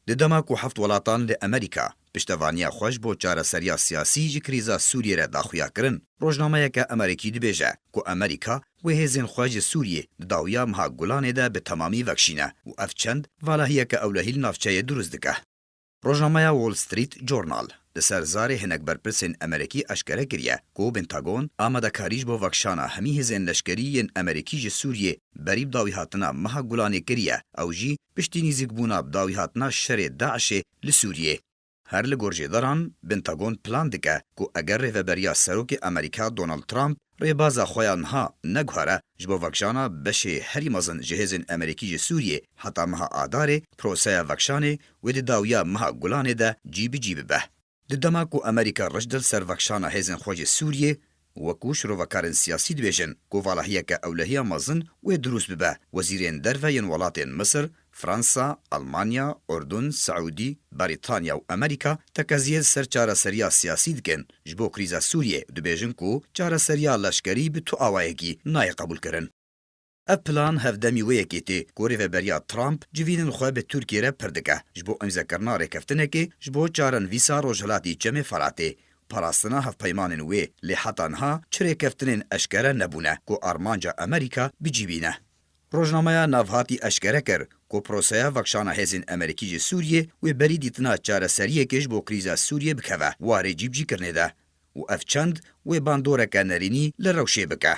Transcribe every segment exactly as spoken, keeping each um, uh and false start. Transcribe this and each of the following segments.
Di dema ku heft welatan li Amerîka piştevaniya xwe ji bo çareseriya siyasî ji krîza Sûriyê re daxuya kirin, rojnameyeke Amerîkî dibêje ku Amerîka wê hêzên xwe ji Sûriyê di dawiya meha Gulanê de bi temamî vekişîne û ev çend valahiyeke ewlehî li navçeyê dirust dike. Rojnameya Wall Street Journal li ser zarê hinek berpirsên Amerîkî eşkere kiriye ku Pentagon amadekarî ji bo vekişana hemî hêzên leşkerî yên Amerîkî ji Sûriyê berî bi dawîhatina meha Gulanê kiriye, ew jî piştî nîzîkbûna bi dawîhatina şerê DAIŞê li Sûriyê. Her li gor jêderan, Pentagon plan dike ku eger rêveberiya serokê Amerîka Donald Trump rêbaza xwe ya niha neguhere ji bo vekişana beşê herî mezin ji hêzên Amerîkî ji Sûriyê heta meha Adarê, proseya vekişanê wê di dawiya meha Gulanê de cî bi cî bibe. Di dema ku Amerîka riş di li ser vekişana hêzên xwe ji Sûriyê, wekû şirovekarên siyasî dibêjin ku valahiyeke ewlehiya mezin wê dirûst bibe, wezîrên derve yên welatên Misir, Fransa, Almanya, Urdun, Seûdî, Brîtanya û Amerîka tekeziyê li ser çareseriya siyasî dikin ji bo krîza Sûriyê û dibêjin ku çareseriya leşkerî bi tu awayekî nayê qebûlkirin. Ev plan hevdemî wê yekê tê ku rêveberiya Trump civînên xwe bi Tirkiyê re pir dike ji bo îmzekirina rêkeftinekê ji bo çarenivîsa Rojhilatî Çemê Feratê, parastina hevpeymanên wê, lê heta niha çi rêkeftinên eşkere nebûne ku armanca Amerîka bi cî bîne. Rojnameya Navhatî eşkere kir ku proseya vekişana hêzên Amerîkî ji Sûriyê wê berî dîtina çareseriyekê ji bo krîza Sûriyê bikeve warê cîbicîkirinê de û ev çend wê bandoreke nerînî li rewşê bike.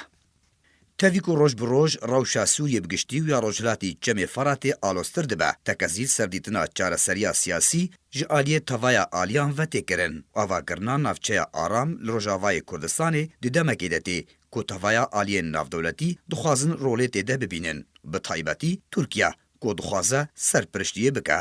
Tevî ku roj bi roj rewşa Sûriyê bi giştî û ya Rojhilatî Çemê Feratê aloztir dibe, tekezî li ser dîtina çareseriya siyasî ji aliyê tevaya aliyan ve tê kirin. Avakirina navçeya aram li Rojavayê Kurdistanê di demekê de tê ku tevaya aliyên navdewletî dixwazin rolê tê de bibînin, bi taybetî Tirkiye ku dixwaze serpiriştiyê bike.